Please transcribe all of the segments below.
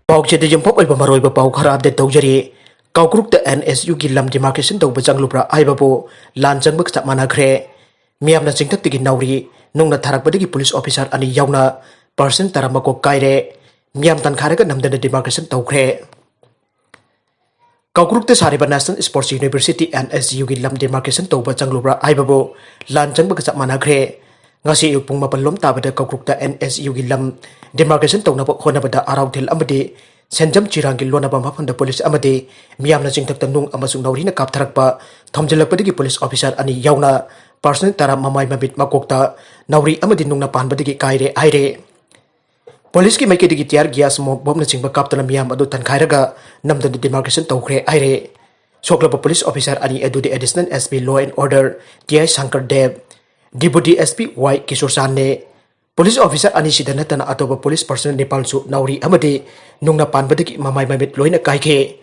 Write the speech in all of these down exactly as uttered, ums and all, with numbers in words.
ꯄꯥꯎꯆꯦꯗ ꯌꯨꯝꯐꯝ ꯑꯣꯏꯕ ꯃꯔꯨꯑꯣꯏꯕ ꯄꯥꯎ ꯈꯔ ꯑꯞꯗꯦꯠ ꯇꯧꯖꯔꯤ꯫ ꯀꯥꯎꯀ꯭ꯔꯨꯛꯇ ꯑꯦꯟ ꯑꯦꯁ ꯌꯨꯒꯤ ꯂꯝ ꯗꯤꯃꯥꯔꯀꯦꯁꯟ ꯇꯧꯕ ꯆꯪꯂꯨꯕ꯭ꯔꯥ ꯍꯥꯏꯕꯕꯨ ꯂꯥꯟ ꯆꯪꯕꯒ ꯆꯞ ꯃꯥꯟꯅꯈ꯭ꯔꯦ꯫ ꯃꯤꯌꯥꯝꯅ ꯆꯤꯡꯊꯛꯇꯒꯤ ꯅꯥꯎꯔꯤ, ꯅꯨꯡꯅ ꯊꯥꯔꯛꯄꯗꯒꯤ ꯄꯨꯂꯤꯁ ꯑꯣꯐꯤꯁꯥꯔ ꯑꯅꯤ ꯌꯥꯎꯅ ꯄꯥꯔꯁꯟ ꯇꯔꯥ ꯃꯀꯣꯛ ꯀꯥꯏꯔꯦ꯫ ꯃꯤꯌꯥꯝ ꯇꯥꯟꯈꯥꯏꯔꯒ ꯅꯝꯗꯅ ꯗꯤꯃꯥꯔꯀꯦꯁꯟ ꯇꯧꯈ꯭ꯔꯦ꯫ ꯀꯥꯎꯀ꯭ꯔꯨꯛꯇ ꯁꯥꯔꯤꯕ National Sports University, N S U, ꯒꯤ ꯂꯝ ꯗꯤꯃꯥꯔꯀꯦꯁꯟ ꯇꯧꯕ ꯆꯪꯂꯨꯕ꯭ꯔꯥ ꯍꯥꯏꯕꯕꯨ ꯂꯥꯟ ꯆꯪꯕꯒ ꯆꯞ ꯃꯥꯟꯅꯈ꯭ꯔꯦ꯫ ꯉꯁꯤ ꯑꯌꯨꯛ ꯄꯨꯡ ꯃꯥꯄꯜ ꯂꯣꯝ ꯇꯥꯕꯗ ꯀꯥꯎꯀ꯭ꯔꯨꯛꯇ N S U ꯒꯤ ꯂꯝ ꯗꯤꯃꯥꯔꯀꯦꯁꯟ ꯇꯧꯅꯕ ꯍꯣꯠꯅꯕꯗ ꯑꯔꯥꯎꯊꯤꯜ ꯑꯃꯗꯤ ꯁꯦꯟꯖꯝ ꯆꯤꯔꯥꯡꯒꯤ ꯂꯣꯟꯅꯕ ꯃꯐꯝꯗ ꯄꯨꯂꯤꯁ ꯑꯃꯗꯤ ꯃꯤꯌꯥꯝꯅ ꯆꯤꯡꯊꯛꯇ ꯅꯨꯡ ꯑꯃꯁꯨꯡ ꯅꯥꯎꯔꯤꯅ ꯀꯥꯞꯊꯔꯛꯄ ꯊꯣꯝꯖꯤꯜꯂꯛꯄꯗꯒꯤ ꯄꯨꯂꯤꯁ ꯑꯣꯐꯤꯁꯥꯔ ꯑꯅꯤ ꯌꯥꯎꯅ ꯄꯥꯔꯁꯅꯦꯜ ꯇꯔꯥ ꯃꯃꯥꯏ ꯃꯃꯤꯠ ꯃꯀꯣꯛꯇ ꯅꯥꯎꯔꯤ ꯑꯃꯗꯤ ꯅꯨꯡꯅ ꯄꯥꯟꯕꯗꯒꯤ ꯀꯥꯏꯔꯦ ꯍꯥꯏꯔꯦ꯫ ꯄꯨꯂꯤꯁꯀꯤ ꯃꯥꯏꯀꯩꯗꯒꯤ ꯇꯤꯌꯥꯔ ꯒ꯭ꯌꯥꯁ, ꯃꯣꯛ ꯕꯣꯝꯅꯆꯤꯡꯕ ꯀꯥꯞꯇꯨꯅ ꯃꯤꯌꯥꯝ ꯑꯗꯨ ꯇꯟꯈꯥꯏꯔꯒ ꯅꯝꯗꯅ ꯗꯤꯃꯥꯔꯀꯦꯁꯟ ꯇꯧꯈ꯭ꯔꯦ ꯍꯥꯏꯔꯦ꯫ ꯁꯣꯛꯂꯕ ꯄꯨꯂꯤꯁ ꯑꯣꯐꯤꯁꯥꯔ ꯑꯅꯤ ꯑꯗꯨꯗꯤ Additional S P Law and Order T I Shankar Deb, Deputy S P Y Kishore ꯆꯥꯟꯅꯦ꯫ ꯄꯨꯂꯤꯁ ꯑꯣꯐꯤꯁꯥꯔ ꯑꯅꯤꯁꯤꯗ ꯅꯠꯇꯅ ꯑꯇꯣꯞꯄ ꯄꯨꯂꯤꯁ ꯄꯥꯔꯁꯅꯦꯜ ꯅꯤꯄꯥꯜꯁꯨ ꯅꯥꯎꯔꯤ ꯑꯃꯗꯤ ꯅꯨꯡꯅ ꯄꯥꯟꯕꯗꯒꯤ ꯃꯃꯥꯏ ꯃꯃꯤꯠ ꯂꯣꯏꯅ ꯀꯥꯏꯈꯤ꯫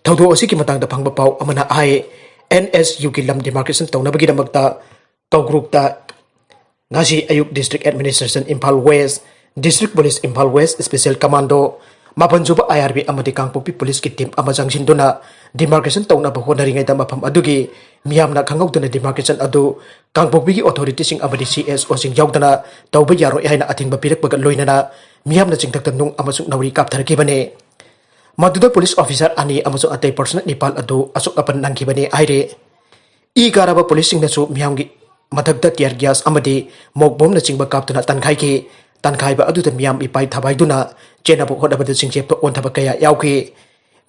ꯊꯧꯗꯣꯛ ꯑꯁꯤꯒꯤ ꯃꯇꯥꯡꯗ ꯐꯪꯕ ꯄꯥꯎ ꯑꯃꯅ ꯍꯥꯏ, N S U ꯒꯤ ꯂꯝ ꯗꯤꯃꯥꯔꯀꯦꯁꯟ ꯇꯧꯅꯕꯒꯤꯗꯃꯛꯇ ꯀꯥꯎꯀ꯭ꯔꯨꯛꯇ ꯉꯁꯤ ꯑꯌꯨꯛ District Administration Imphal West, District Police Imphal West, Special Commando, ꯃꯥꯄꯟ ꯁꯨꯕ I R B ꯑꯃꯗꯤ ꯀꯥꯡꯄꯣꯛꯄꯤ ꯄꯨꯂꯤꯁꯀꯤ ꯇꯤꯝ ꯑꯃ ꯆꯪꯁꯤꯟꯗꯨꯅ ꯗꯤꯃꯥꯔꯀꯦꯁꯟ ꯇꯧꯅꯕ ꯍꯣꯠꯅꯔꯤꯉꯩꯗ ꯃꯐꯝ ꯑꯗꯨꯒꯤ ꯃꯤꯌꯥꯝꯅ ꯈꯪꯍꯧꯗꯅ ꯗꯤꯃꯥꯔꯀꯦꯁꯟ ꯑꯗꯨ ꯀꯥꯡꯄꯣꯛꯄꯤꯒꯤ ꯑꯣꯊꯣꯔꯤꯇꯤꯁꯤꯡ ꯑꯃꯗꯤ C S O ꯁꯤꯡ ꯌꯥꯎꯗꯅ ꯇꯧꯕ ꯌꯥꯔꯣꯏ ꯍꯥꯏꯅ ꯑꯊꯤꯡꯕ ꯄꯤꯔꯛꯄꯒ ꯂꯣꯏꯅꯅ ꯃꯤꯌꯥꯝꯅ ꯆꯤꯡꯊꯛꯇ ꯅꯨꯡ ꯑꯃꯁꯨꯡ ꯅꯥꯎꯔꯤ ꯀꯥꯞꯊꯔꯛꯈꯤꯕꯅꯤ꯫ ꯃꯗꯨꯗ ꯄꯨꯂꯤꯁ ꯑꯣꯐꯤꯁꯥꯔ ꯑꯅꯤ ꯑꯃꯁꯨꯡ ꯑꯇꯩ ꯄꯥꯔꯁꯅꯦꯜ ꯅꯤꯄꯥꯜ ꯑꯗꯨ ꯑꯁꯣꯛ ꯑꯄꯟ ꯅꯪꯈꯤꯕꯅꯤ ꯍꯥꯏꯔꯤ꯫ ꯏ ꯀꯥꯔꯕ ꯄꯨꯂꯤꯁꯁꯤꯡꯅꯁꯨ ꯃꯤꯌꯥꯝꯒꯤ ꯃꯊꯛꯇ ꯇꯤꯌꯥꯔ ꯒ꯭ꯌꯥꯁ ꯑꯃꯗꯤ ꯃꯣꯛ ꯕꯣꯝꯅꯆꯤꯡꯕ ꯀꯥꯞꯇꯨꯅ ꯇꯟꯈꯥꯏꯈꯤ꯫ ꯇꯟꯈꯥꯏꯕ ꯑꯗꯨꯗ ꯃꯤꯌꯥꯝ ꯏꯄꯥꯏ ꯊꯥꯕꯥꯏꯗꯨꯅ ꯆꯦꯟꯅꯕ ꯍꯣꯠꯅꯕꯗ ꯆꯤꯡꯆꯦꯞꯇ ꯑꯣꯟꯊꯕ ꯀꯌꯥ ꯌꯥꯎꯈꯤ꯫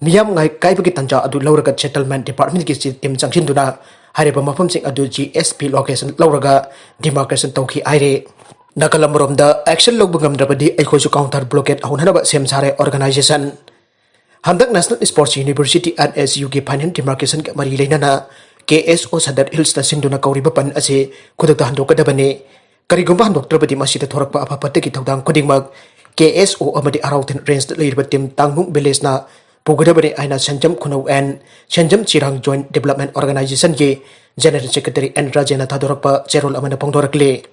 ꯃꯤꯌꯥꯝ ꯉꯥꯏ ꯀꯥꯏꯕꯒꯤ ꯇꯥꯟꯖꯥ ꯑꯗꯨ ꯂꯧꯔꯒ ꯁꯦꯇꯜꯃꯦꯟ ꯗꯤꯄꯥꯔꯠꯃꯦꯟꯒꯤ ꯇꯤꯝ ꯆꯪꯁꯤꯟꯗꯨꯅ ꯍꯥꯏꯔꯤꯕ ꯃꯐꯝꯁꯤꯡ ꯑꯗꯨ G S P ꯂꯣꯀꯦꯁꯟ ꯂꯧꯔꯒ ꯗꯤꯃꯥꯔꯀꯦꯁꯟ ꯇꯧꯈꯤ ꯍꯥꯏꯔꯦ꯫ ꯅꯥꯀꯜ ꯑꯃꯔꯣꯝꯗ ꯑꯦꯛꯁꯟ ꯂꯧꯕ ꯉꯝꯗ꯭ꯔꯕꯗꯤ ꯑꯩꯈꯣꯏꯁꯨ ꯀꯥꯎꯟꯇꯔ ꯕ꯭ꯂꯣꯀꯦꯠ ꯍꯧꯅꯅꯕ ꯁꯦꯝ ꯁꯥꯔꯦ ꯑꯣꯔꯒꯅꯥꯏꯖꯦꯁꯟ꯫ ꯍꯟꯗꯛ National Sports University, N S U ꯒꯤ ꯐꯥꯏꯅꯦꯜ ꯗꯤꯃꯥꯔꯀꯦꯁꯟꯒ ꯃꯔꯤ ꯂꯩꯅꯅ K S O ꯁꯗꯔ ꯍꯤꯜꯁꯇ ꯁꯤꯟꯗꯨꯅ ꯀꯧꯔꯤꯕ ꯕꯟ ꯑꯁꯤ ꯈꯨꯗꯛꯇ ꯍꯟꯗꯣꯛꯀꯗꯕꯅꯤ꯫ ꯀꯔꯤꯒꯨꯝꯕ ꯍꯟꯗꯣꯛꯇ꯭ꯔꯕꯗꯤ ꯃꯁꯤꯗ ꯊꯣꯔꯛꯄ ꯑꯐ ꯐꯠꯇꯒꯤ ꯊꯧꯗꯥꯡ ꯈꯨꯗꯤꯡꯃꯛ K S O ꯑꯃꯗꯤ ꯑꯔꯥꯎꯊꯦꯟ ꯔꯦꯟꯖꯇ ꯂꯩꯔꯤꯕ ꯇꯤꯝ ꯇꯥꯡꯅꯨꯡ ꯚꯤꯂꯦꯖꯅ ꯄꯨꯒꯗꯕꯅꯤ ꯍꯥꯏꯅ Senjam Khunou N Senjam Chirang joint development ꯑꯣꯔꯒꯅꯥꯏꯖꯦꯁꯟꯒꯤ ꯖꯦꯅꯔꯦꯜ ꯁꯦꯀ꯭ꯔꯦꯇꯔꯤ ꯑꯦꯟ ꯔꯥꯖꯦꯟꯅ ꯊꯥꯗꯣꯔꯛꯄ ꯆꯦꯔꯣꯜ ꯑꯃꯅ ꯐꯣꯡꯗꯣꯔꯛꯂꯤ꯫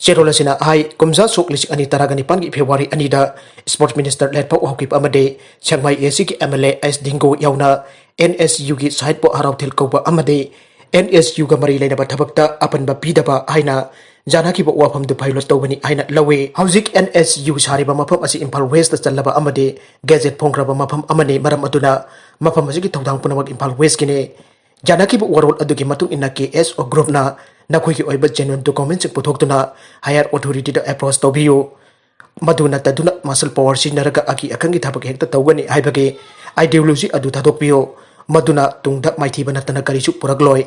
ꯆꯦꯔꯣꯜ ꯑꯁꯤꯅ ꯍꯥꯏ, ꯀꯨꯝꯖꯥ ꯁꯣꯛ ꯂꯤꯁꯤꯡ ꯑꯅꯤ ꯇꯔꯥꯒ ꯅꯤꯄꯥꯟꯒꯤ ꯐꯦꯕ꯭ꯔꯨꯋꯥꯔꯤ ꯑꯅꯤꯗ Sports Minister ꯂꯦꯠꯐꯥꯎ ꯍꯧꯈꯤꯕ ꯑꯃꯗꯤ ꯁꯦꯛꯃꯥꯏ A C ꯒꯤ M L A S ꯗꯤꯡꯒꯣ ꯌꯥꯎꯅ N S U ꯒꯤ ꯁꯥꯍꯤꯠꯄꯨ ꯍꯔꯥꯎ ꯊꯤꯜ ꯀꯧꯕ ꯑꯃꯗꯤ N S U ꯒ ꯃꯔꯤ ꯂꯩꯅꯕ ꯊꯕꯛꯇ ꯑꯄꯟꯕ ꯄꯤꯗꯕ ꯍꯥꯏꯅ ꯌꯥꯅꯈꯤꯕ ꯋꯥꯐꯝꯗꯨ violate ꯇꯧꯕꯅꯤ ꯍꯥꯏꯅ ꯂꯧꯏ꯫ ꯍꯧꯖꯤꯛ N S U ꯁꯥꯔꯤꯕ ꯃꯐꯝ ꯑꯁꯤ ꯏꯝꯐꯥꯜ West ꯆꯜꯂꯕ ꯑꯃꯗꯤ gazette ꯐꯣꯡꯈ꯭ꯔꯕ ꯃꯐꯝ ꯑꯃꯅꯤ꯫ ꯃꯔꯝ ꯑꯗꯨꯅ ꯃꯐꯝ ꯑꯁꯤꯒꯤ ꯊꯧꯗꯥꯡ ꯄꯨꯝꯅꯃꯛ ꯏꯝꯐꯥꯜ West ꯀꯤꯅꯤ꯫ ꯌꯥꯅꯈꯤꯕ ꯋꯥꯔꯣꯜ ꯑꯗꯨꯒꯤ ꯃꯇꯨꯡ ꯏꯟꯅ K S O group ꯅ ꯅꯈꯣꯏꯒꯤ ꯑꯣꯏꯕ genuine document ꯁꯤꯡ ꯄꯨꯊꯣꯛꯇꯨꯅ higher authority ꯗ approach ꯇꯧꯕꯤꯌꯨ꯫ ꯃꯗꯨ ꯅꯠꯇꯗꯨꯅ martial power ꯁꯤꯖꯤꯟꯅꯔꯒ ꯑꯀꯤ ꯑꯈꯪꯒꯤ ꯊꯕꯛ ꯍꯦꯛꯇ ꯇꯧꯒꯅꯤ ꯍꯥꯏꯕꯒꯤ ideology ꯑꯗꯨ ꯊꯥꯗꯣꯛꯄꯤꯌꯨ꯫ ꯃꯗꯨꯅ ꯇꯨꯡꯗ ꯃꯥꯏꯊꯤꯕ ꯅꯠꯇꯅ ꯀꯔꯤꯁꯨ ꯄꯨꯔꯛꯂꯣꯏ꯫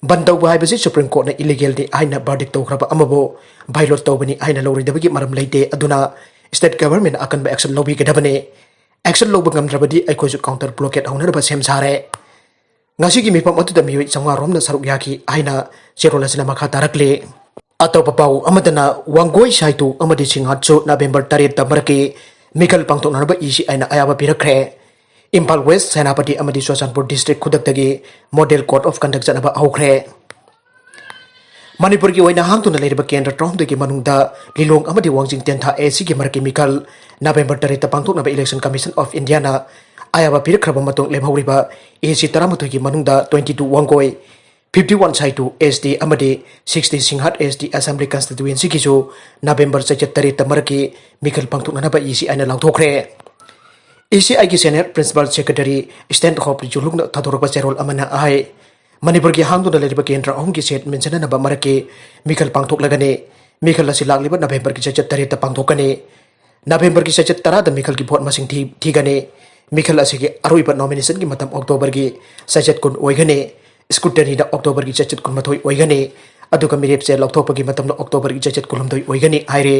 ꯕꯟ ꯇꯧꯕ ꯍꯥꯏꯕꯁꯤ Supreme Court ꯅ illegal ꯅꯤ ꯍꯥꯏꯅ verdict ꯇꯧꯈ꯭ꯔꯕ ꯑꯃꯕꯨ violate ꯇꯧꯕꯅꯤ ꯍꯥꯏꯅ ꯂꯧꯔꯣꯏꯗꯕꯒꯤ ꯃꯔꯝ ꯂꯩꯇꯦ꯫ ꯑꯗꯨꯅ state government ꯅ ꯑꯀꯟꯕ action ꯂꯧꯕꯤꯒꯗꯕꯅꯤ꯫ Action ꯂꯧꯕ ꯉꯝꯗ꯭ꯔꯕꯗꯤ ꯑꯩꯈꯣꯏꯁꯨ counter blockade ꯍꯧꯅꯅꯕ ꯁꯦꯝ ꯁꯥꯔꯦ꯫ ꯉꯁꯤꯒꯤ ꯃꯤꯐꯝ ꯑꯗꯨꯗ ꯃꯤꯑꯣꯏ ꯆꯥꯝꯃꯉꯥ ꯔꯣꯝꯅ ꯁꯔꯨꯛ ꯌꯥꯈꯤ ꯍꯥꯏꯅ ꯆꯦꯔꯣꯜ ꯑꯁꯤꯅ ꯃꯈꯥ ꯇꯥꯔꯛꯂꯤ꯫ ꯑꯇꯣꯞꯄ ꯄꯥꯎ ꯑꯃꯗꯅ ꯋꯥꯡꯒꯣꯏ, ꯁꯥꯏꯇꯨ ꯑꯃꯗꯤ ꯁꯤꯡꯍꯥꯠꯁꯨ November ꯇꯔꯦꯠꯇ ꯃꯔꯛꯀꯤ ꯃꯤꯈꯜ ꯄꯥꯡꯊꯣꯛꯅꯅꯕ E C I ꯅ ꯑꯌꯥꯕ ꯄꯤꯔꯛꯈ꯭ꯔꯦ꯫ ꯏꯝꯐꯥꯜ West, ꯁꯦꯅꯥꯄꯇꯤ ꯑꯃꯗꯤ Churachandpur district ꯈꯨꯗꯛꯇꯒꯤ model code of conduct ꯆꯠꯅꯕ ꯍꯧꯈ꯭ꯔꯦ꯫ ꯃꯅꯤꯄꯨꯔꯒꯤ ꯑꯣꯏꯅ ꯍꯥꯡꯗꯨꯅ ꯂꯩꯔꯤꯕ ꯀꯦꯟꯗ꯭ꯔ ꯇꯔꯥꯍꯨꯝꯗꯣꯏꯒꯤ ꯃꯅꯨꯡꯗ ꯂꯤꯂꯣꯡ ꯑꯃꯗꯤ ꯋꯥꯡꯖꯤꯡ ꯇꯦꯟꯊꯥ A C ꯒꯤ ꯃꯔꯛꯀꯤ ꯃꯤꯈꯜ November ꯇꯔꯦꯠꯇ ꯄꯥꯡꯊꯣꯛꯅꯕ Election Commission of India ꯅ ꯑꯌꯥꯕ ꯄꯤꯔꯛꯈ꯭ꯔꯕ ꯃꯇꯨꯡ ꯂꯦꯝꯍꯧꯔꯤꯕ A C ꯇꯔꯥꯃꯥꯊꯣꯏꯒꯤ ꯃꯅꯨꯡꯗ twenty two Wangoi, fifty one ꯁꯥꯏꯇꯨ S T ꯑꯃꯗꯤ sixty ꯁꯤꯡꯍꯥꯠ S T Assembly Constituency ꯒꯤꯁꯨ November ꯆꯩꯆꯠ ꯇꯔꯦꯠꯇ ꯃꯔꯛꯀꯤ ꯃꯤꯈꯜ ꯄꯥꯡꯊꯣꯛꯅꯅꯕ E C I ꯅ ꯂꯥꯎꯊꯣꯛꯈ꯭ꯔꯦ꯫ E C I ꯒꯤ Senior Principal Secretary Stanhope Jolung ꯅ ꯊꯥꯗꯣꯔꯛꯄ ꯆꯦꯔꯣꯜ ꯑꯃꯅ ꯍꯥꯏ, ꯃꯅꯤꯄꯨꯔꯒꯤ ꯍꯥꯡꯗꯨꯅ ꯂꯩꯔꯤꯕ ꯀꯦꯟꯗ꯭ꯔ ꯑꯍꯨꯝꯒꯤ seat ꯃꯦꯟꯁꯤꯟꯅꯅꯕ ꯃꯔꯛꯀꯤ ꯃꯤꯈꯜ ꯄꯥꯡꯊꯣꯛꯂꯒꯅꯤ꯫ ꯃꯤꯈꯜ ꯑꯁꯤ ꯂꯥꯛꯂꯤꯕ November ꯒꯤ ꯆꯩꯆꯠ ꯇꯔꯦꯠꯇ ꯄꯥꯡꯊꯣꯛꯀꯅꯤ꯫ November ꯒꯤ ꯆꯩꯆꯠ ꯇꯔꯥꯗ ꯃꯤꯈꯜꯒꯤ vote ꯃꯁꯤꯡ ꯊꯤ-, ꯊꯤꯒꯅꯤ꯫ ꯃꯤꯈꯜ ꯑꯁꯤꯒꯤ ꯑꯔꯣꯏꯕ nomination ꯒꯤ ꯃꯇꯝ October ꯒꯤ ꯆꯩꯆꯠ ꯀꯨꯟ ꯑꯣꯏꯒꯅꯤ꯫ Scrutiny ꯅ October ꯒꯤ ꯆꯩꯆꯠ ꯀꯨꯟꯃꯥꯊꯣꯏ ꯑꯣꯏꯒꯅꯤ꯫ ꯑꯗꯨꯒ ꯃꯤꯔꯦꯞꯆꯦ ꯂꯧꯊꯣꯛꯄꯒꯤ ꯃꯇꯝꯅ October ꯒꯤ ꯆꯩꯆꯠ ꯀꯨꯟꯍꯨꯝꯗꯣꯏ ꯑꯣꯏꯒꯅꯤ ꯍꯥꯏꯔꯤ꯫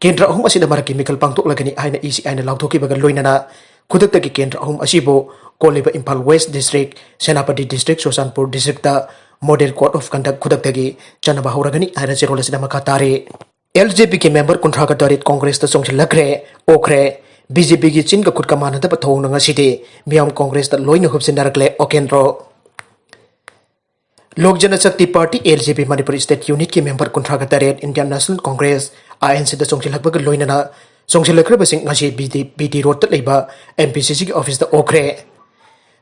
ꯀꯦꯟꯗ꯭ꯔ ꯑꯍꯨꯝ ꯑꯁꯤꯗ ꯃꯔꯛꯀꯤ ꯃꯤꯈꯜ ꯄꯥꯡꯊꯣꯛꯂꯒꯅꯤ ꯍꯥꯏꯅ E C I ꯅ ꯂꯥꯎꯊꯣꯛꯈꯤꯕꯒ ꯂꯣꯏꯅꯅ ꯈꯨꯗꯛꯇꯒꯤ ꯀꯦꯟꯗ꯭ꯔ ꯑꯍꯨꯝ ꯑꯁꯤꯕꯨ ꯀꯣꯜꯂꯤꯕ Imphal West district, Senapati district, Churachandpur district ꯇ model code of conduct ꯈꯨꯗꯛꯇꯒꯤ ꯆꯠꯅꯕ ꯍꯧꯔꯒꯅꯤ ꯍꯥꯏꯅ ꯆꯦꯔꯣꯜ ꯑꯁꯤꯗ ꯃꯈꯥ ꯇꯥꯔꯤ꯫ L J P ꯒꯤ member ꯀꯨꯟꯊ꯭ꯔꯥꯒ ꯇꯔꯦꯠ Congress ꯇ ꯆꯣꯡꯁꯤꯜꯂꯛꯈ꯭ꯔꯦ, ꯑꯣꯛꯈ꯭ꯔꯦ꯫ B J P ꯒꯤ ꯆꯤꯟꯒ ꯈꯨꯠꯀ ꯃꯥꯟꯅꯗꯕ ꯊꯧꯑꯣꯡꯅ ꯉꯁꯤꯗꯤ ꯃꯤꯌꯥꯝ Congress ꯇ ꯂꯣꯏꯅ ꯍꯨꯞꯆꯤꯟꯅꯔꯛꯂꯦ, ꯑꯣꯀꯦꯟꯗ꯭ꯔꯣ꯫ Lok Jan Shakti party, L J P, Manipur state ꯌꯨꯅꯤꯠꯀꯤ ꯃꯦꯝꯕꯔ ꯀꯨꯟꯊ꯭ꯔꯥꯒ ꯇꯔꯦꯠ Indian National Congress, I N C, ꯗ ꯆꯣꯡꯁꯤꯜꯂꯛꯄꯒ ꯂꯣꯏꯅꯅ ꯆꯣꯡꯁꯤꯜꯂꯛꯈ꯭ꯔꯕꯁꯤꯡ ꯉꯁꯤ B D, B D ꯔꯣꯗꯇ ꯂꯩꯕ M P C Cꯒꯤ ꯑꯣꯐꯤꯁꯇ ꯑꯣꯛꯈ꯭ꯔꯦ꯫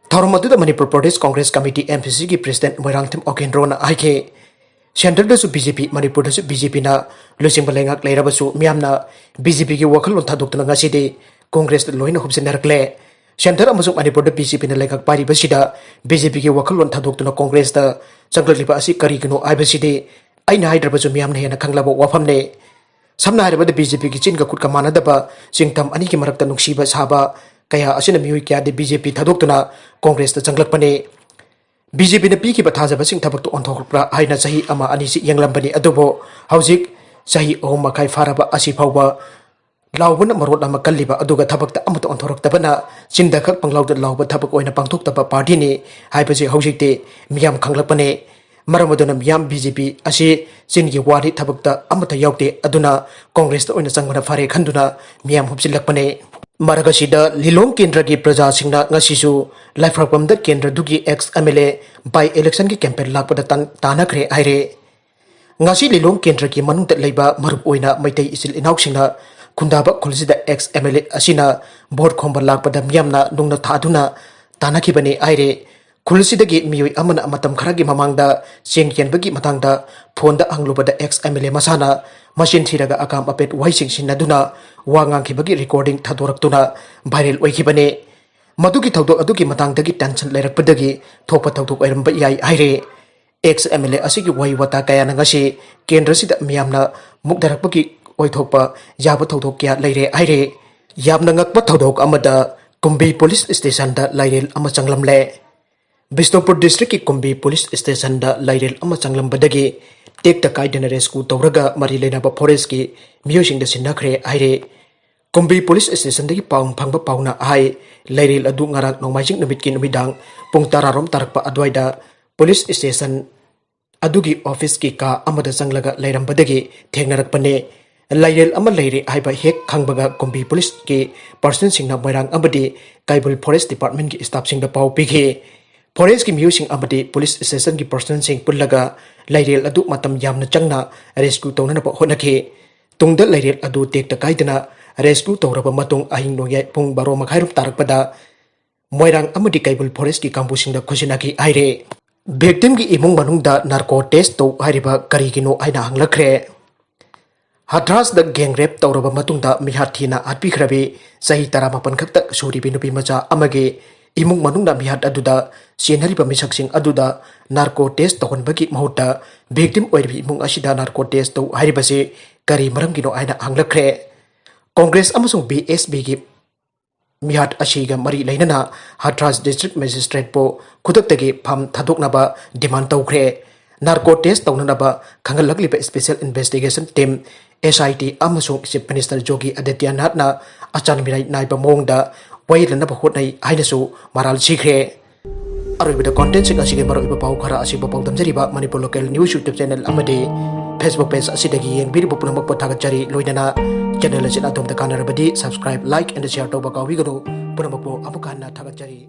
ꯊꯧꯔꯝ ꯑꯗꯨꯗ Manipur Pradesh Congress committee, M P C Cꯒꯤ ꯄ꯭ꯔꯁꯤꯗꯦꯟꯠ ꯃꯣꯏꯔꯥꯡꯊꯦꯝ ꯑꯣꯀꯦꯟꯗ꯭ꯔꯣꯅ ꯍꯥꯏꯈꯤ, ꯁꯦꯟꯇꯔꯗꯁꯨ B J P, ꯃꯅꯤꯄꯨꯔꯗꯁꯨ B J Pꯅ ꯂꯨꯆꯤꯡꯕ ꯂꯩꯉꯥꯛ ꯂꯩꯔꯕꯁꯨ ꯃꯤꯌꯥꯝꯅ B J Pꯒꯤ ꯋꯥꯈꯜꯂꯣꯟ ꯊꯥꯗꯣꯛꯇꯨꯅ ꯉꯁꯤꯗꯤ ꯀꯣꯡꯒ꯭ꯔꯦꯁꯇ ꯂꯣꯏꯅ ꯍꯨꯞꯆꯤꯟꯅꯔꯛꯂꯦ꯫ ꯁꯦꯟꯇꯔ ꯑꯃꯁꯨꯡ ꯃꯅꯤꯄꯨꯔꯗ B J Pꯅ ꯂꯩꯉꯥꯛ ꯄꯥꯏꯔꯤꯕꯁꯤꯗ B J Pꯒꯤ ꯋꯥꯈꯜꯂꯣꯟ ꯊꯥꯗꯣꯛꯇꯨꯅ ꯀꯣꯡꯒ꯭ꯔꯦꯁꯇ ꯆꯪꯂꯛꯂꯤꯕ ꯑꯁꯤ ꯀꯔꯤꯒꯤꯅꯣ ꯍꯥꯏꯕꯁꯤꯗꯤ ꯑꯩꯅ ꯍꯥꯏꯗ꯭ꯔꯕꯁꯨ ꯃꯤꯌꯥꯝꯅ ꯍꯦꯟꯅ ꯈꯪꯂꯕ ꯋꯥꯐꯝꯅꯤ꯫ ꯁꯝꯅ ꯍꯥꯏꯔꯕꯗ, B J Pꯒꯤ ꯆꯤꯟꯒ ꯈꯨꯠꯀ ꯃꯥꯟꯅꯗꯕ, ꯆꯤꯡꯊꯝ ꯑꯅꯤꯒꯤ ꯃꯔꯛꯇ ꯅꯨꯡꯁꯤꯕ ꯁꯥꯕ ꯀꯌꯥ ꯑꯁꯤꯅ ꯃꯤꯑꯣꯏ ꯀꯌꯥꯗꯤ B J P ꯊꯥꯗꯣꯛꯇꯨꯅ ꯀꯣꯡꯒ꯭ꯔꯦꯁꯇ ꯆꯪꯂꯛꯄꯅꯤ꯫ B J Pꯅ ꯄꯤꯈꯤꯕ ꯊꯥꯖꯕꯁꯤꯡ ꯊꯕꯛꯇ ꯑꯣꯟꯊꯣꯛꯄ꯭ꯔꯥ ꯍꯥꯏꯅ ꯆꯍꯤ ꯑꯃ ꯑꯅꯤꯁꯤ ꯌꯦꯡꯂꯝꯕꯅꯤ, ꯑꯗꯨꯕꯨ ꯍꯧꯖꯤꯛ ꯆꯍꯤ ꯑꯍꯨꯝ ꯃꯈꯥꯏ ꯐꯥꯔꯕ ꯑꯁꯤ ꯐꯥꯎꯕ ꯂꯥꯎꯕꯅ ꯃꯔꯣꯜ ꯑꯃ ꯀꯜꯂꯤꯕ, ꯑꯗꯨꯒ ꯊꯕꯛꯇ ꯑꯃꯠꯇ ꯑꯣꯟꯊꯣꯔꯛꯇꯕꯅ, ꯆꯤꯟꯗ ꯈꯛ ꯄꯪꯂꯥꯎꯗ ꯂꯥꯎꯕ ꯊꯕꯛ ꯑꯣꯏꯅ ꯄꯥꯡꯊꯣꯛꯇꯕ ꯄꯥꯔꯇꯤꯅꯤ ꯍꯥꯏꯕꯁꯤ ꯍꯧꯖꯤꯛꯇꯤ ꯃꯤꯌꯥꯝ ꯈꯪꯂꯛꯄꯅꯤ꯫ ꯃꯔꯝ ꯑꯗꯨꯅ ꯃꯤꯌꯥꯝ B J P ꯑꯁꯤ ꯆꯤꯟꯒꯤ ꯋꯥꯅꯤ, ꯊꯕꯛꯇ ꯑꯃꯠꯇ ꯌꯥꯎꯗꯦ, ꯑꯗꯨꯅ ꯀꯣꯡꯒ꯭ꯔꯦꯁꯇ ꯑꯣꯏꯅ ꯆꯪꯕꯅ ꯐꯔꯦ ꯈꯟꯗꯨꯅ ꯃꯤꯌꯥꯝ ꯍꯨꯞꯆꯤꯜꯂꯛꯄꯅꯤ꯫ ꯃꯔꯛ ꯑꯁꯤꯗ ꯂꯤꯂꯣꯡ ꯀꯦꯟꯗ꯭ꯔꯒꯤ ꯄ꯭ꯔꯖꯥꯁꯤꯡꯅ ꯉꯁꯤꯁꯨ ꯂꯥꯏꯐ꯭ꯔꯛꯄꯝꯗ ꯀꯦꯟꯗ꯭ꯔꯗꯨꯒꯤ ex M L A by electionꯒꯤ campaign ꯂꯥꯛꯄꯗ ꯇꯥꯟ-, ꯇꯥꯟꯅꯈ꯭ꯔꯦ ꯍꯥꯏꯔꯦ꯫ ꯉꯁꯤ ꯂꯤꯂꯣꯡ ꯀꯦꯟꯗ꯭ꯔꯒꯤ ꯃꯅꯨꯡꯗ ꯂꯩꯕ ꯃꯔꯨꯞ ꯑꯣꯏꯅ ꯃꯩꯇꯩ ꯏꯆꯤꯜ ꯏꯅꯥꯎꯁꯤꯡꯅ ꯈꯨꯟꯗꯥꯕ ꯈꯨꯜꯁꯤꯗ ex M L A ꯑꯁꯤꯅ ꯚꯣꯠ ꯈꯣꯝꯕ ꯂꯥꯛꯄꯗ ꯃꯤꯌꯥꯝꯅ ꯅꯨꯡꯅ ꯊꯥꯗꯨꯅ ꯇꯥꯟꯅꯈꯤꯕꯅꯤ ꯍꯥꯏꯔꯦ꯫ ꯈꯨꯜꯁꯤꯗꯒꯤ ꯃꯤꯑꯣꯏ ꯑꯃꯅ ꯃꯇꯝ ꯈꯔꯒꯤ ꯃꯃꯥꯡꯗ ꯆꯦꯡ ꯌꯦꯟꯕꯒꯤ ꯃꯇꯥꯡꯗ ꯐꯣꯟꯗ ꯍꯪꯂꯨꯕꯗ ex M L A ꯃꯁꯥꯅ ꯃꯆꯤꯟ ꯊꯤꯔꯒ ꯑꯀꯥꯝ ꯑꯄꯦꯠ ꯋꯥꯍꯩꯁꯤꯡ ꯁꯤꯟꯅꯗꯨꯅ ꯋꯥ ꯉꯥꯡꯈꯤꯕꯒꯤ recording ꯊꯥꯗꯣꯔꯛꯇꯨꯅ viral ꯑꯣꯏꯈꯤꯕꯅꯤ꯫ ꯃꯗꯨꯒꯤ ꯊꯧꯗꯣꯛ ꯑꯗꯨꯒꯤ ꯃꯇꯥꯡꯗꯒꯤ tension ꯂꯩꯔꯛꯄꯗꯒꯤ ꯊꯣꯛꯄ ꯊꯧꯗꯣꯛ ꯑꯣꯏꯔꯝꯕ ꯌꯥꯏ ꯍꯥꯏꯔꯦ꯫ Ex M L A ꯑꯁꯤꯒꯤ ꯋꯥꯍꯩ ꯋꯥꯇꯥ ꯀꯌꯥꯅ ꯉꯁꯤ ꯀꯦꯟꯗ꯭ꯔꯁꯤꯗ ꯃꯤꯌꯥꯝꯅ ꯃꯨꯛꯅꯔꯛꯄꯒꯤ ꯑꯣꯏꯊꯣꯛꯄ ꯌꯥꯕ ꯊꯧꯗꯣꯛ ꯀꯌꯥ ꯂꯩꯔꯦ ꯍꯥꯏꯔꯦ꯫ ꯌꯥꯝꯅ ꯉꯛꯄ ꯊꯧꯗꯣꯛ ꯑꯃꯗ ꯀꯨꯝꯕꯤ police stationꯗ ꯂꯥꯏꯔꯦꯜ ꯑꯃ ꯆꯪꯂꯝꯂꯦ꯫ ꯕꯤꯁꯅꯨꯄꯨꯔ districtꯀꯤ ꯀꯨꯝꯕꯤ police stationꯗ ꯂꯥꯏꯔꯦꯜ ꯑꯃ ꯆꯪꯂꯝꯕꯗꯒꯤ ꯇꯦꯛꯇ ꯀꯥꯏꯗꯅ rescue ꯇꯧꯔꯒ ꯃꯔꯤ ꯂꯩꯅꯕ forestꯀꯤ ꯃꯤꯑꯣꯏꯁꯤꯡꯗ ꯁꯤꯟꯅꯈ꯭ꯔꯦ ꯍꯥꯏꯔꯦ꯫ ꯀꯨꯝꯕꯤ police stationꯗꯒꯤ ꯄꯥꯎ ꯐꯪꯕ ꯄꯥꯎꯅ ꯍꯥꯏ, ꯂꯥꯏꯔꯦꯜ ꯑꯗꯨ ꯉꯔꯥꯡ ꯅꯣꯡꯃꯥꯏꯖꯤꯡ ꯅꯨꯃꯤꯠꯀꯤ ꯅꯨꯃꯤꯗꯥꯡ ꯄꯨꯡ ꯇꯔꯥꯔꯣꯝ ꯇꯥꯔꯛꯄ ꯑꯗꯨꯋꯥꯏꯗ police station ꯑꯗꯨꯒꯤ officeꯀꯤ ꯀꯥ ꯑꯃꯗ ꯆꯪꯂꯒ ꯂꯩꯔꯝꯕꯗꯒꯤ ꯊꯦꯡꯅꯔꯛꯄꯅꯦ꯫ ꯂꯥꯏꯔꯦꯜ ꯑꯃ ꯂꯩꯔꯦ ꯍꯥꯏꯕ ꯍꯦꯛ ꯈꯪꯕꯒ ꯀꯨꯝꯕꯤ policeꯀꯤ personꯁꯤꯡꯅ ꯃꯣꯏꯔꯥꯡ ꯑꯃꯗꯤ ꯀꯩꯕꯨꯜ forest departmentꯀꯤ staffꯁꯤꯡꯗ ꯄꯥꯎ ꯄꯤꯈꯤ꯫ ꯐꯣꯔꯦꯁꯀꯤ ꯃꯤꯑꯣꯏꯁꯤꯡ ꯑꯃꯗꯤ ꯄꯨꯂꯤꯁ ꯁ꯭ꯇꯦꯁꯟꯒꯤ ꯄꯔꯁꯅꯦꯜꯁꯤꯡ ꯄꯨꯜꯂꯒ ꯂꯩꯔꯦꯜ ꯑꯗꯨ ꯃꯇꯝ ꯌꯥꯝꯅ ꯆꯪꯅ ꯔꯦꯁꯀ꯭ꯌꯨ ꯇꯧꯅꯅꯕ ꯍꯣꯠꯅꯈꯤ꯫ ꯇꯨꯡꯗ ꯂꯩꯔꯦꯜ ꯑꯗꯨ ꯇꯦꯛꯇ ꯀꯥꯏꯗꯅ ꯔꯦꯁꯀ꯭ꯌꯨ ꯇꯧꯔꯕ ꯃꯇꯨꯡ ꯑꯍꯤꯡ ꯅꯣꯡꯌꯥꯏ ꯄꯨꯡ ꯕꯥꯔꯣ ꯃꯈꯥꯏꯔꯣꯝ ꯇꯥꯔꯛꯄꯗ ꯃꯣꯏꯔꯥꯡ ꯑꯃꯗꯤ ꯀꯩꯕꯨꯜ ꯐꯣꯔꯦꯁꯀꯤ ꯀꯥꯡꯕꯨꯁꯤꯡꯗ ꯈꯨꯠꯁꯤꯟꯅꯈꯤ ꯍꯥꯏꯔꯦ꯫ ꯚꯤꯛꯇꯤꯝꯒꯤ ꯏꯃꯨꯡ ꯃꯅꯨꯡꯗ ꯅꯥꯔꯀꯣ ꯇꯦꯁ ꯇꯧ ꯍꯥꯏꯔꯤꯕ ꯀꯔꯤꯒꯤꯅꯣ ꯍꯥꯏꯅ ꯍꯪꯂꯛꯈ꯭ꯔꯦ꯫ ꯍꯊ꯭ꯔꯥꯁꯇ ꯒꯦꯡ ꯔꯦꯞ ꯇꯧꯔꯕ ꯃꯇꯨꯡꯗ ꯃꯤꯍꯥꯠ ꯊꯤꯅ ꯍꯥꯠꯄꯤꯈ꯭ꯔꯕꯤ ꯆꯍꯤ ꯇꯔꯥꯃꯥꯄꯟ ꯈꯛꯇ ꯁꯨꯔꯤꯕꯤ ꯅꯨꯄꯤ ꯃꯆꯥ ꯑꯃꯒꯤ ꯏꯃꯨꯡ ꯃꯅꯨꯡꯅ ꯃꯤꯍꯥꯠ ꯑꯗꯨꯗ ꯆꯦꯟꯅꯔꯤꯕ ꯃꯤꯁꯛꯁꯤꯡ ꯑꯗꯨꯗ ꯅꯥꯔꯀꯣ ꯇꯦꯁ ꯇꯧꯍꯟꯕꯒꯤ ꯃꯍꯨꯠꯇ ꯚꯤꯛꯇꯤꯝ ꯑꯣꯏꯔꯤꯕ ꯏꯃꯨꯡ ꯑꯁꯤꯗ ꯅꯥꯔꯀꯣ ꯇꯦꯁ ꯇꯧ ꯍꯥꯏꯔꯤꯕꯁꯤ ꯀꯔꯤ ꯃꯔꯝꯒꯤꯅꯣ ꯍꯥꯏꯅ ꯍꯪꯂꯛꯈ꯭ꯔꯦ꯫ ꯀꯣꯡꯒ꯭ꯔꯦꯁ ꯑꯃꯁꯨꯡ ꯕꯤ ꯑꯦꯁ ꯄꯤꯒꯤ ꯃꯤꯍꯥꯠ ꯑꯁꯤꯒ ꯃꯔꯤ ꯂꯩꯅꯅ ꯍꯊ꯭ꯔꯥꯁ ꯗꯤꯁꯇ꯭ꯔꯤꯛ ꯃꯦꯖꯤꯁꯇ꯭ꯔꯦꯠꯄꯨ ꯈꯨꯗꯛꯇꯒꯤ ꯐꯥꯝ ꯊꯥꯗꯣꯛꯅꯕ ꯗꯤꯃꯥꯟ ꯇꯧꯈ꯭ꯔꯦ꯫ ꯅꯥꯔꯀꯣ ꯇꯦꯁ ꯇꯧꯅꯅꯕ ꯈꯪꯍꯜꯂꯛꯂꯤꯕ ꯁ꯭ꯄꯦꯁꯦꯜ ꯏꯟꯚꯦꯁꯇꯤꯒꯦꯁꯟ ꯇꯤꯝ, ꯑꯦꯁ ꯑꯥꯏ ꯇꯤ, ꯑꯃꯁꯨꯡ ꯆꯤꯐ ꯃꯤꯅꯤꯁꯇꯔ ꯌꯣꯒꯤ ꯑꯥꯗꯤꯇ꯭ꯌꯅꯥꯊꯅ ꯑꯆꯥꯟ ꯃꯤꯔꯥꯏ ꯅꯥꯏꯕ ꯃꯑꯣꯡꯗ ꯋꯥꯌꯦꯜꯅꯅꯕ ꯍꯣꯠꯅꯩ ꯍꯥꯏꯅꯁꯨ ꯃꯔꯥꯜ ꯁꯤꯈ꯭ꯔꯦ꯫ ꯑꯔꯣꯏꯕꯗ ꯀꯣꯟꯇꯦꯟꯁꯤꯡ ꯑꯁꯤꯒꯤ ꯃꯔꯨꯑꯣꯏꯕ ꯄꯥꯎ ꯈꯔ ꯑꯁꯤꯕꯨ ꯄꯥꯎꯗꯝꯖꯔꯤꯕ Manipur local news YouTube channel ꯑꯃꯗꯤ ꯐꯦꯁꯕꯨꯛ ꯄꯦꯖ ꯑꯁꯤꯗꯒꯤ ꯌꯦꯡꯕꯤꯔꯤꯕ ꯄꯨꯝꯅꯃꯛꯄꯨ ꯊꯥꯒꯠꯆꯔꯤ꯫ ꯂꯣꯏꯅꯅ ꯆꯦꯅꯦꯜ ꯑꯁꯤꯅ ꯑꯗꯣꯝꯗ ꯀꯥꯟꯅꯔꯕꯗꯤ ꯁꯕꯁꯀ꯭ꯔꯥꯏꯕ, ꯂꯥꯏꯛ ꯑꯦꯟ ꯁꯤꯌꯔ ꯇꯧꯕ ꯀꯥꯎꯕꯤꯒꯅꯨ꯫ ꯄꯨꯝꯅꯃꯛꯄꯨ ꯑꯃꯨꯛ ꯍꯟꯅ ꯊꯥꯒꯠꯆꯔꯤ꯫